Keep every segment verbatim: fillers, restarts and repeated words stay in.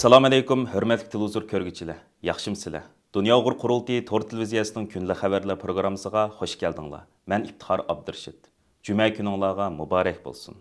ئەسسالامۇئەلەيكۇم، ھۆرمەتلىك تېلېۋىزور كۆرگۈچىلەر، ياخشىمۇسىلەر؟ دۇنيا ئۇيغۇر قۇرۇلتىيى تور تېلېۋىزىيەسىنىڭ كۈندىلىك خەۋەرلەر پروگراممىسىغا خۇش كەلدىڭلار. مەن ئىپتىخار ئابدۇرېشىت. جۈمە كۈنۈڭلارغا مۇبارەك بولسۇن.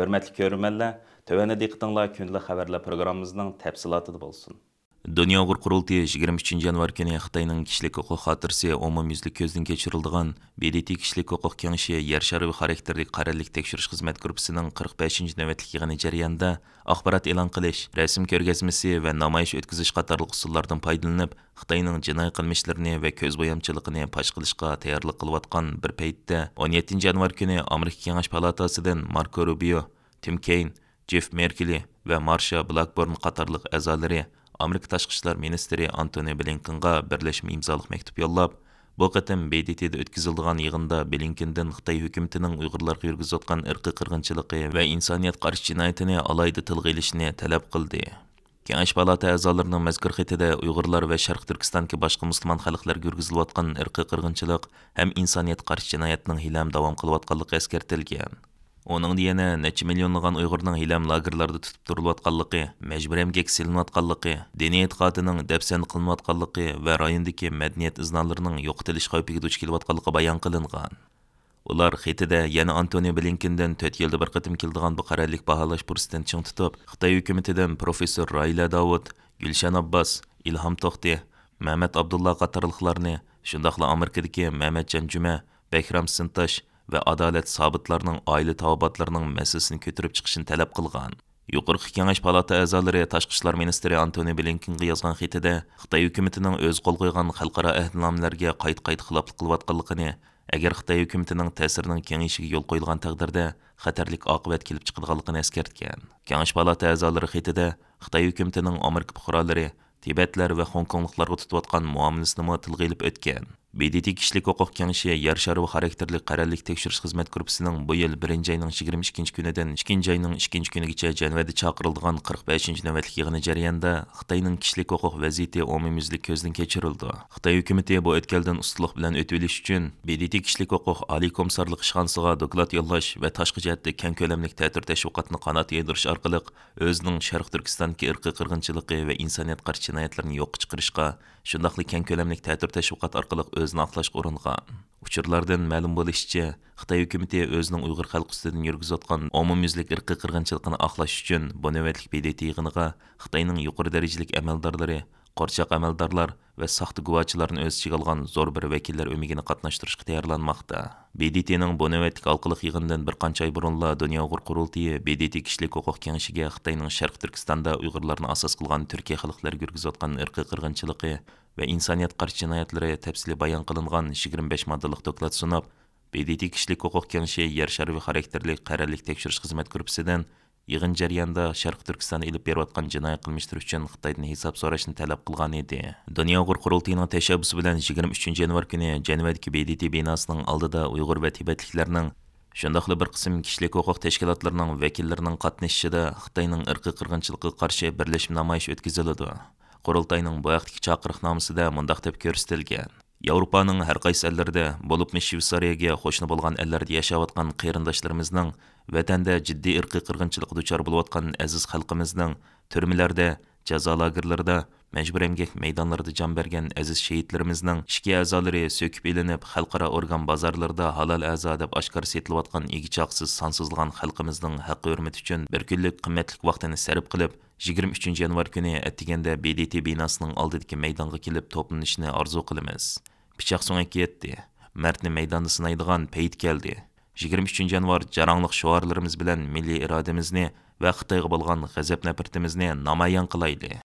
ھۆرمەتلىك كۆرۈرمەنلەر، تۆۋەندە دىققىتىڭلار كۈندىلىك خەۋەرلەر پروگراممىمىزنىڭ تەپسىلاتىدا بولسۇن. دۇنيا ئۇيغۇر قۇرۇلتىيى يىگىرمە ئۈچىنچى يانۋار كۈنى خىتاينىڭ كىشىلىك ھوقۇق خاتىرىسى ئومۇميۈزلۈك كۆزدىن كېچۈرۈلىدىغان ب د ت كىشىلىك ھوقۇق كېڭىشى يەر شارى خاراكتېرلىك قەرەللىك تەكشۈرۈش خىزمەت گۇرۇپپىسىنىڭ قىرىق بەشىنچى نۆۋەتلىك يىغىنى جەريانىدا ئاخبارات ئېلان قىلىش، رەسىم كۆرگەزمىسى ۋە نامايىش ئۆتكۈزۈش قاتارلىق ئۇسۇللاردىن پايدىلىنىپ، خىتاينىڭ جىنايى قىلمىشلىرىنى ۋە كۆز بويامچىلىقىنى پاش قىلىشقا تەييارلىق قىلىۋاتقان بىر پەيتتە، ئون يەتتىنچى يانۋار كۈنى ئامېرىكا كېڭەش پالاتاسىدىن ماركو روبىيو، تىم كېين، جېف مېركلى ۋە مارشا بلاكبورن قاتارلىق ئەزالىرى ئامېرىكا تاشقى ئىشلار مىنىستىرى ئانتونى بلىنكېنغا بىرلەشمە ئىمزالىق مەكتۇپ يوللاپ، بۇ قېتىم ب د ت دا ئۆتكۈزۈلىدىغان يىغىندا بلىنكېندىن خىتاي ھۆكۈمىتىنىڭ ئۇيغۇرلارغا يۈرگۈزۈۋاتقان ئىرقىي قىرغىنچىلىقى ۋە ئىنسانىيەتكە قارشى جىنايىتىنى ئالاھىدە تىلغا ئېلىشنى تەلەپ قىلدى. كېڭەش پالاتا ئەزالىرىنىڭ مەزكۇر خېتىدە ئۇيغۇرلار ۋە شەرقىي تۈركىستاندىكى باشقا مۇسۇلمان خەلقلەرگە يۈرگۈزۈلۈۋاتقان ئىرقىي قىرغىنچىلىق ھەم ئىنسانىيەتكە قارشى جىنايەتنىڭ ھېلىھەم داۋام قىلىۋاتقانلىقى ئەسكەرتىلگەن. ئۇنىڭدا يەنە نەچچە مىليونلىغان ئۇيغۇرنىڭ ھېلىھەم لاگېرلاردا تۇتۇپ تۇرۇلۇۋاتقانلىقى، مەجبۇرىي ئەمگەككە سېلىنىۋاتقانلىقى، دىنىي ئېتىقادىنىڭ دەپسەندە قىلىنىۋاتقانلىقى ۋە رايوندىكى مەدەنىيەت ئىزنالىرىنىڭ يوقىتىلىش خەۋپىگە دۇچ كېلىۋاتقانلىقى بايان قىلىنغان. ئۇلار خېتىدە يەنە ئانتونى بلىنكېندىن تۆت يىلدا بىر قېتىم كېلىدىغان بۇ قەرەللىك باھالاش پۇرسىتىنى چىڭ تۇتۇپ، خىتاي ھۆكۈمىتىدىن پروفېسسور راھىلە داۋۇت، گۈلشەن ئابباس، ئىلھام توختى، مەمەت ئابدۇللا قاتارلىقلارنى، شۇنداقلا ئامېرىكىدىكى مەمەتجان جۈمە، بەھرام سىنتاش ۋە ئادالەت سابىتلارنىڭ ئائىلە تاۋابىئاتلىرىنىڭ مەسىلىسىنى كۆتۈرۈپ چىقىشىنى تەلەپ قىلغان. يۇقىرىقى كېڭەش پالاتا ئەزالىرى تاشقى ئىشلار مىنىستىرى ئانتونى بلىنكېنغا يازغان خېتىدە، خىتاي ھۆكۈمىتىنىڭ ئۆزى قول قويغان خەلقئارا ئەھدىنامىلەرگە قايتا-قايتا خىلاپلىق قىلىۋاتقانلىقىنى، ئەگەر خىتاي ھۆكۈمىتىنىڭ تەسىرىنىڭ كېڭىيىشىگە يول قويۇلغان تەقدىردە، خەتەرلىك ئاقىۋەت كېلىپ چىقىدىغانلىقىنى ئەسكەرتكەن. كېڭەش پالاتا ئەزالىرى خېتىدە خىتاي ھۆكۈمىتىنىڭ ئامېرىكا پۇقرالىرى، تىبەتلەر ۋە خوڭكوڭلۇقلارغا تۇتۇۋاتقان مۇئامىلىسىنىمۇ تىلغا ئېلىپ ئۆتكەن. ب د ت كىشىلىك ھوقۇق كېڭىشى يەر شارى خاراكتېرلىك قەرەللىك تەكشۈرۈش خىزمەت گۇرۇپپىسىنىڭ بۇ يىل بىرىنچى ئاينىڭ يىگىرمە ئىككىنچى كۈنىدىن ئىككىنچى ئاينىڭ ئىككىنچى كۈنىگىچە جەنۋەدە چاقىرىلىدىغان قىرىق بەشىنچى نۆۋەتلىك يىغىنى جەريانىدا خىتاينىڭ كىشىلىك ھوقۇق ۋەزىيىتى ئومۇميۈزلۈك كۆزدىن كەچۈرۈلىدۇ. خىتاي ھۆكۈمىتى بۇ ئۆتكەلدىن ئۇستىلىق بىلەن ئۆتۈۋېلىش ئۈچۈن، ب د ت كىشىلىك ھوقۇق ئالىي كومىسسارلىق ئىشخانىسىغا دوكلات يوللاش ۋە تاشقى جەھەتتە كەڭ كۆلەملىك تەتۈر تەشۋىقاتنى قانات يايدۇرۇش ئارقىلىق ئۆزىنىڭ شەرقىي تۈركىستاندىكى ئىرقىي قىرغىنچىلىقى ۋە ئىنسانىيەتكە قارشى جىنايەتلىرىنى يوققا چىقىرىشقا، شۇنداقلا كەڭ كۆلەملىك تەتۈر تەشۋىقات ئارقىلىق ئۆزىنى ئاقلاشقا ئۇرۇنغان. ئۇچۇرلاردىن مەلۇم بولۇشىچە، خىتاي ھۆكۈمىتى ئۆزىنىڭ ئۇيغۇر خەلقى ئۈستىدىن يۈرگۈزۈۋاتقان ئومۇميۈزلۈك ئىرقىي قىرغىنچىلىقىنى ئاقلاش ئۈچۈن، بۇ نۆۋەتلىك ب د ت يىغىنىغا خىتاينىڭ يۇقىرى دەرىجىلىك ئەمەلدارلىرى، قورچاق ئەمەلدارلار ۋە ساختا گۇۋاچىلارنى ئۆز ئىچىگە ئالغان زور بىر ۋەكىللەر ئۆمىكىنى قاتناشتۇرۇشقا تەييارلانماقتا. ب د ت نىڭ بۇ نۆۋەتلىك ھالقىلىق يىغىنىدىن بىر قانچە ئاي بۇرۇنلا دۇنيا ئۇيغۇر قۇرۇلتىيى ب د ت كىشىلىك ھوقۇق كېڭىشىگە خىتاينىڭ شەرقىي تۈركىستاندا ئۇيغۇرلارنى ئاساس قىلغان تۈركىي خەلقلەرگە يۈرگۈزۈۋاتقان ئىرقىي قىرغىنچىلىقى ۋە ئىنسانىيەتكە قارشى جىنايەتلىرى تەپسىلىي بايان قىلىنغان يىگىرمە بەش ماددىلىق دوكلات سۇنۇپ، ب د ت كىشىلىك ھوقۇق كېڭىشى يەر شارى خاراكتېرلىك قەرەللىك تەكشۈرۈش خىزمەت گۇرۇپپىسىدىن يىغىن جەريانىدا شەرقىي تۈركىستاندا ئېلىپ بېرىۋاتقان جىنايى قىلمىشلىرى ئۈچۈن خىتايدىن ھېساب سوراشنى تەلەپ قىلغان ئىدى. دۇنيا ئۇيغۇر قۇرۇلتىيىنىڭ تەشەببۇسى بىلەن يىگىرمە ئۈچىنچى يانۋار كۈنى جەنۋەدىكى ب د ت بىناسىنىڭ ئالدىدا ئۇيغۇر ۋە تىبەتلىكلەرنىڭ، شۇنداقلا بىر قىسىم كىشىلىك ھوقۇق تەشكىلاتلىرىنىڭ ۋەكىللىرىنىڭ قاتنىشىشىدا خىتاينىڭ ئىرقىي قىرغىنچىلىقىغا قارشى بىرلەشمە نامايىش ئۆتكۈزۈلىدۇ. قۇرۇلتاينىڭ بۇ ھەقتىكى چاقىرىقنامىسىدا مۇنداق دەپ كۆرسىتىلگەن: ياۋروپانىڭ ھەر قايسى ئەللىرىدە، بولۇپمۇ شۋېتسارىيەگە قوشنا بولغان ئەللەردە ياشاۋاتقان قېرىنداشلىرىمىزنىڭ، ۋەتەندە جىددىي ئىرقىي قىرغىنچىلىققا دۇچار بولۇۋاتقان ئەزىز خەلقىمىزنىڭ، تۈرمىلەردە، جازا لاگېرلىرىدا، مەجبۇرىي ئەمگەك مەيدانلىرىدا جان بەرگەن ئەزىز شېھىتلىرىمىزنىڭ ئىچكى ئەزالىرى سۆكۈپ ئېلىنىپ، خەلقئارا ئورگان بازارلىرىدا ھالال ئەزا دەپ ئاشكارا سېتىلىۋاتقان ئىگە چاقىسىز سانسىزلىغان خەلقىمىزنىڭ ھەققى ھۆرمىتى ئۈچۈن بىر كۈنلۈك قىممەتلىك ۋاقتىنى سەرپ قىلىپ، يىگىرمە ئۈچىنچى يانۋار كۈنى ئەتىگەندە ب د ت بىناسىنىڭ ئالدىدىكى مەيدانغا كېلىپ توپلىنىشىنى ئارزۇ قىلىمىز. پىچاق سۆڭەككە يەتتى. مەردنى مەيداندا سىنايدىغان پەيت كەلدى. يىگىرمە ئۈچىنچى يانۋار جاراڭلىق شوئارلىرىمىز بىلەن مىللىي ئىرادىمىزنى ۋە خىتايغا بولغان غەزەپ-نەپرىتىمىزنى نامايان قىلايلى!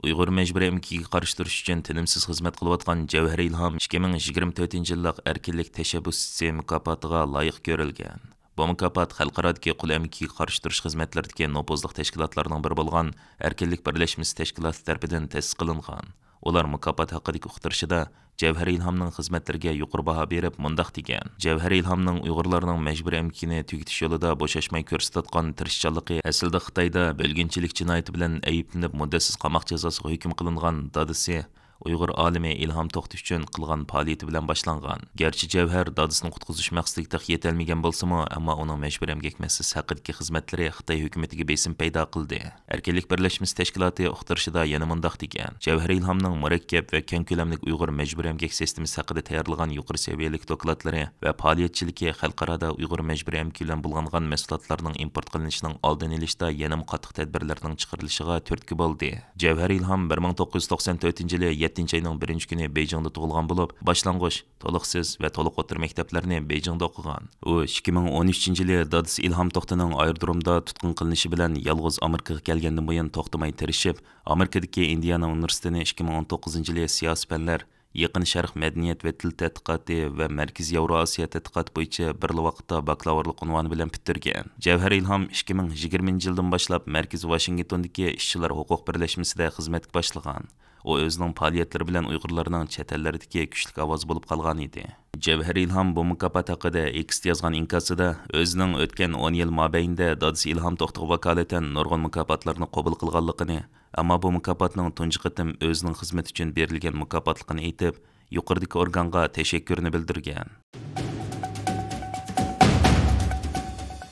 ئۇيغۇر مەجبۇرىي ئەمگىكىگە قارشى تۇرۇش ئۈچۈن تىنىمسىز خىزمەت قىلىۋاتقان جەۋھەر ئىلھام ئىككى مىڭ يىگىرمە تۆتىنچى يىللىق ئەركىنلىك تەشەببۇسچىسى مۇكاپاتىغا لايىق كۆرۈلگەن. بۇ مۇكاپات خەلقئارادىكى قۇل ئەمگىكىگە قارشى تۇرۇش خىزمەتلىرىدىكى نوپۇزلۇق تەشكىلاتلارنىڭ بىرى بولغان ئەركىنلىك بىرلەشمىسى تەشكىلاتى تەرىپىدىن تەسىس قىلىنغان. ئۇلار مۇكاپات ھەققىدىكى ئۇقتۇرۇشىدا جەۋھەر ئىلھامنىڭ خىزمەتلىرىگە يۇقىرى باھا بېرىپ مۇنداق دېگەن: جەۋھەر ئىلھامنىڭ ئۇيغۇرلارنىڭ مەجبۇرىي ئەمگىكىنى تۈگىتىش يولىدا بوشاشماي كۆرسىتىۋاتقان تىرىشچانلىقى ئەسلىدە خىتايدا بۆلگۈنچىلىك جىنايىتى بىلەن ئەيىبلىنىپ مۇددەتسىز قاماق جازاسىغا ھۆكۈم قىلىنغان دادىسى ئۇيغۇر ئالىمى ئىلھام توختى ئۈچۈن قىلغان پائالىيىتى بىلەن باشلانغان. گەرچە جەۋھەر دادىسىنى قۇتقۇزۇش مەقسىتىگە تېخى يېتەلمىگەن بولسىمۇ، ئەمما ئۇنىڭ مەجبۇرىي ئەمگەك مەسىلىسى ھەققىدىكى خىزمەتلىرى خىتاي ھۆكۈمىتىگە بېسىم پەيدا قىلدى. ئەركىنلىك بىرلەشمىسى تەشكىلاتى ئۇقتۇرۇشىدا يەنە مۇنداق دېگەن: جەۋھەر ئىلھامنىڭ مۇرەككەپ ۋە كەڭ كۆلەملىك ئۇيغۇر مەجبۇرىي ئەمگەك سىستېمىسى ھەققىدە تەييارلىغان يۇقىرى سەۋىيەلىك دوكلاتلىرى ۋە پائالىيەتچىلىكى خەلقئارادا ئۇيغۇر مەجبۇرىي ئەمگىكى بىلەن بولغانغان مەھسۇلاتلارنىڭ ئىمپورت قىلىنىشىنىڭ ئالدىنى ئېلىشتا يەنىمۇ قاتتىق تەدبىرلەرنىڭ چىقىرىلىشىغا تۈرتكە بولدى. جەۋھەر ئىلھام بىر مىڭ توققۇز يۈز توقسان تۆتىنچى يىلى يەتتىنچى ئاينىڭ بىرىنچى كۈنى بېيجىڭدا تۇغۇلغان بولۇپ، باشلانغۇچ، تولۇقسىز ۋە تولۇق ئوتتۇرا مەكتەپلەرنى بېيجىڭدا ئوقۇغان. ئۇ ئىككى مىڭ ئون ئۈچىنچى يىلى دادىسى ئىلھام توختىنىڭ ئايرودرومدا تۇتقۇن قىلىنىشى بىلەن يالغۇز ئامېرىكىغا كەلگەندىن بۇيان توختىماي تىرىشىپ، ئامېرىكىدىكى ئىندىئانا ئۇنىۋېرسىتېتىنى ئىككى مىڭ ئون توققۇزىنچى يىلى سىياسىي پەنلەر، يېقىن شەرق مەدەنىيەت ۋە تىل تەتقىقاتى ۋە مەركىزىي ياۋرو ئاسىيا تەتقىقاتى بويىچە بىرلا ۋاقىتتا باكلاۋۇرلۇق ئۇنۋانى بىلەن پۈتتۈرگەن. جەۋھەر ئىلھام ئىككى مىڭ يىگىرمىنچى يىلدىن باشلاپ مەركىزىي ۋاشىنگتوندىكى ئىشچىلار ھوقۇق بىرلەشمىسىدە خىزمەتكە باشلىغان. ئۇ ئۆزىنىڭ پائالىيەتلىرى بىلەن ئۇيغۇرلارنىڭ چەت ئەللەردىكى كۈچلۈك ئاۋازى بولۇپ قالغان ئىدى. جەۋھەر ئىلھام بۇ مۇكاپات ھەققىدە ئېكستا يازغان ئىنكاسىدا ئۆزىنىڭ ئۆتكەن ئون يىل مابەينىدە دادىسى ئىلھام توختىغا ۋاكالىتەن نۇرغۇن مۇكاپاتلارنى قوبۇل قىلغانلىقىنى، ئەمما بۇ مۇكاپاتنىڭ تۇنجى قېتىم ئۆزىنىڭ خىزمىتى ئۈچۈن بېرىلگەن مۇكاپاتلىقىنى ئېيتىپ، يۇقىرىدىكى ئورگانغا تەشەككۈرىنى بىلدۈرگەن.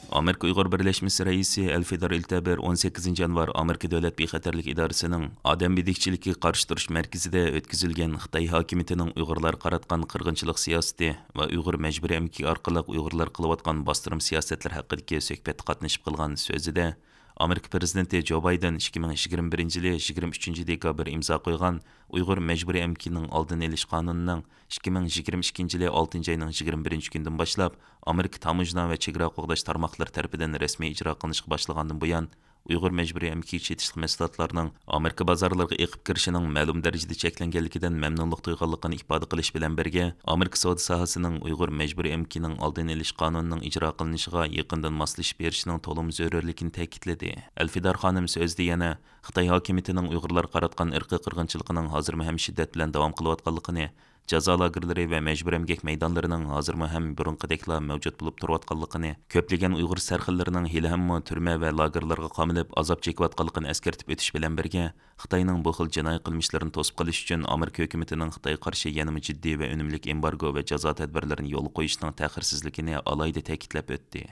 ئامېرىكا ئۇيغۇر بىرلەشمىسى رەئىسى ئەلفىدار ئىلتەبىر ئون سەككىزىنچى يانۋار ئامېرىكا دۆلەت بىخەتەرلىك ئىدارىسىنىڭ ئادەم بىدىكچىلىكىگە قارشى تۇرۇش مەركىزىدە ئۆتكۈزۈلگەن خىتاي ھاكىمىيىتىنىڭ ئۇيغۇرلارغا قاراتقان قىرغىنچىلىق سىياسىتى ۋە ئۇيغۇر مەجبۇرىي ئەمگىكى ئارقىلىق ئۇيغۇرلارغا قىلىۋاتقان باستۇرما سىياسەتلىرى ھەققىدىكى سۆھبەتتە قاتنىشىپ قىلغان سۆزىدە، ئامېرىكا پىرېزىدېنتى جو بايدېن ئىككى مىڭ يىگىرمە بىرىنچى يىلى يىگىرمە ئۈچىنچى دېكابىر ئىمزا قويغان ئۇيغۇر مەجبۇرىي ئەمگىكىنىڭ ئالدىنى ئېلىش قانۇنىنىڭ ئىككى مىڭ يىگىرمە ئىككىنچى يىلى ئالتىنچى ئاينىڭ يىگىرمە بىرىنچى كۈنىدىن باشلاپ ئامېرىكا تاموژنا ۋە چېگرا قوغداش تارماقلىرى تەرىپىدىن رەسمىي ئىجرا قىلىنىشقا باشلىغاندىن بۇيان، ئۇيغۇر مەجبۇرىي ئەمگىكىگە چېتىشلىق مەھسۇلاتلارنىڭ ئامېرىكا بازارلىرىغا ئېقىپ كىرىشىنىڭ مەلۇم دەرىجىدە چەكلەنگەنلىكىدىن مەمنۇنلۇق تۇيغانلىقىنى ئىپادە قىلىش بىلەن بىرگە، ئامېرىكا سودا ساھەسىنىڭ ئۇيغۇر مەجبۇرىي ئەمگىكىنىڭ ئالدىنى ئېلىش قانۇنىنىڭ ئىجرا قىلىنىشىغا يېقىندىن ماسلىشىپ بېرىشىنىڭ تولىمۇ زۆرۈرلۈكىنى تەكىتلىدى. ئەلفىدار خانىم سۆزىدە يەنە خىتاي ھاكىمىيىتىنىڭ ئۇيغۇرلارغا قاراتقان ئىرقىي قىرغىنچىلىقىنىڭ ھازىرمۇ ھەم شىددەت بىلەن داۋام قىلىۋاتقانلىقىنى، جازا لاگېرلىرى ۋە مەجبۇرىي ئەمگەك مەيدانلىرىنىڭ ھازىرمۇ ھەم بۇرۇنقىدەكلا مەۋجۇت بولۇپ تۇرۇۋاتقانلىقىنى، كۆپلىگەن ئۇيغۇر سەرخىللىرىنىڭ ھېلىھەممۇ تۈرمە ۋە لاگېرلارغا قامىلىپ ئازاب چېكىۋاتقانلىقىنى ئەسكەرتىپ ئۆتۈش بىلەن بىرگە، خىتاينىڭ بۇ خىل جىنايى قىلمىشلىرىنى توسۇپ قېلىش ئۈچۈن ئامېرىكا ھۆكۈمىتىنىڭ خىتايغا قارشى يەنىمۇ جىددىي ۋە ئۈنۈملۈك ئېمبارگو ۋە جازا تەدبىرلىرىنى يولغا قويۇشىنىڭ تەخىرسىزلىكىنى ئالاھىدە تەكىتلەپ ئۆتتى.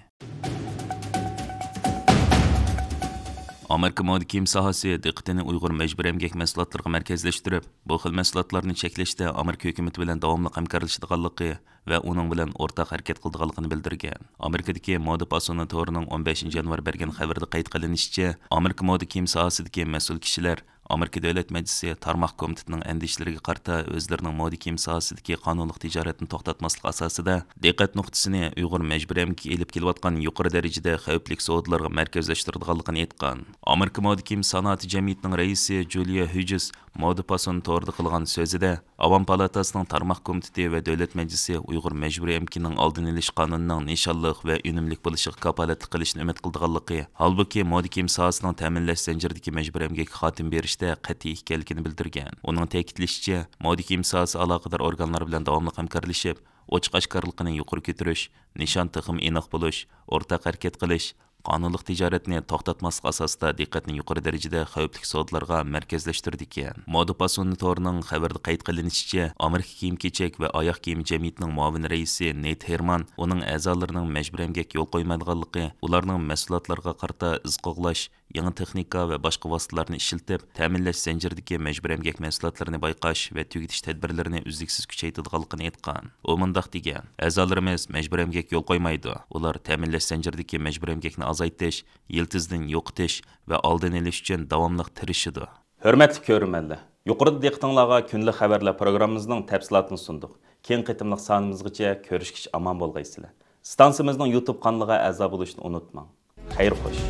ئامېرىكا مودا كىيىم ساھەسى دىققىتىنى ئۇيغۇر مەجبۇرىي ئەمگەك مەھسۇلاتلىرىغا مەركەزلەشتۈرۈپ، بۇ خىل مەھسۇلاتلارنى چەكلەشتە ئامېرىكا ھۆكۈمىتى بىلەن داۋاملىق ھەمكارلىشىدىغانلىقى ۋە ئۇنىڭ بىلەن ئورتاق ھەرىكەت قىلىدىغانلىقىنى بىلدۈرگەن. ئامېرىكىدىكى مودا پاسونى تورىنىڭ ئون بەشىنچى يانۋار بەرگەن خەۋىرىدە قەيت قىلىنىشىچە، ئامېرىكا مودا كىيىم ساھەسىدىكى مەسئۇل كىشىلەر ئامېرىكا دۆلەت مەجلىسى تارماق كومىتېتىنىڭ ئەندىشىلىرىگە قارىتا ئۆزلىرىنىڭ مودا كىيىم ساھەسىدىكى قانۇنلۇق تىجارەتنى توختاتماسلىق ئاساسىدا، دىققەت نۇقتىسىنى ئۇيغۇر مەجبۇرىي ئەمگىكىگە ئېلىپ كېلىۋاتقان يۇقىرى دەرىجىدە خەۋپلىك سودىلارغا مەركەزلەشتۈرىدىغانلىقىنى ئېيتقان. ئامېرىكا مودا كىيىم سانائىتى جەمئىيىتىنىڭ رەئىسى جۇلىيا ھۈجىس مودا پاسونى تورىدا قىلغان سۆزىدە، ئاۋام پالاتاسىنىڭ تارماق كومىتېتى ۋە دۆلەت مەجلىسى ئۇيغۇر مەجبۇرىي ئەمگىكىنىڭ ئالدىنى ئېلىش قانۇنىنىڭ نىشانلىق ۋە ئۈنۈملۈك بولۇشىغا كاپالەتلىك قىلىشىنى ئۈمىد قىلىدىغانلىقى، ھالبۇكى، مودا كىيىم ساھەسىنىڭ تەمىنلەش زەنجىرىدىكى مەجبۇرىي ئەمگەككە خاتىمە بېرىشتە قەتئىي ئىكەنلىكىنى بىلدۈرگەن. ئۇنىڭ تەكىتلىشىچە، مودا كىيىم ساھەسى ئالاقىدار ئورگانلار بىلەن داۋاملىق ھەمكارلىشىپ، ئوچۇق-ئاشكارىلىقىنى يۇقىرى كۆتۈرۈش، نىشان تېخىمۇ ئېنىق بولۇش، ئورتاق ھەرىكەت قىلىش، قانۇنلۇق تىجارەتنى توختاتماسلىق ئاساسىدا دىققەتنى يۇقىرى دەرىجىدە خەۋپلىك سودىلارغا مەركەزلەشتۈرىدىكەن. مودا پاسونى تورىنىڭ خەۋىرىدە قەيت قىلىنىشىچە، ئامېرىكا كىيىم-كېچەك ۋە ئاياغ كىيىمى جەمئىيىتىنىڭ مۇئاۋىن رەئىسى نېيت ھېرمان ئۇنىڭ ئەزالىرىنىڭ مەجبۇرىي ئەمگەككە يول قويمايدىغانلىقى، ئۇلارنىڭ مەھسۇلاتلارغا قارىتا ئىز قوغلاش، يېڭى تېخنىكا ۋە باشقا ۋاسىتىلەرنى ئىشلىتىپ، تەمىنلەش زەنجىرىدىكى مەجبۇرىي ئەمگەك مەھسۇلاتلىرىنى بايقاش ۋە تۈگىتىش تەدبىرلىرىنى ئۈزلۈكسىز كۈچەيتىدىغانلىقىنى ئېيتقان. ئۇ مۇنداق دېگەن: ئەزالىرىمىز مەجبۇرىي ئەمگەككە يول قويمايدۇ. ئۇلار تەمىنلەش زەنجىرىدىكى مەجبۇرىي ئەمگەكنى ئازايتىش، يىلتىزدىن يوقىتىش ۋە ئالدىنى ئېلىش ئۈچۈن داۋاملىق تىرىشىدۇ. ھۆرمەتلىك كۆرۈرمەنلەر، يۇقىرىدا دىققىتىڭلارغا كۈندىلىك خەۋەرلەر پروگراممىمىزنىڭ تەپسىلاتىنى سۇندۇق. كېيىنكى قېتىملىق سانىمىزغىچە كۆرۈشكىچە ئامان بولغايسىلەر. ئىستانسىمىزنىڭ يۇتۇب قانىلىغا ئەزا بولۇشنى ئۇنتۇماڭ. خەير خوش.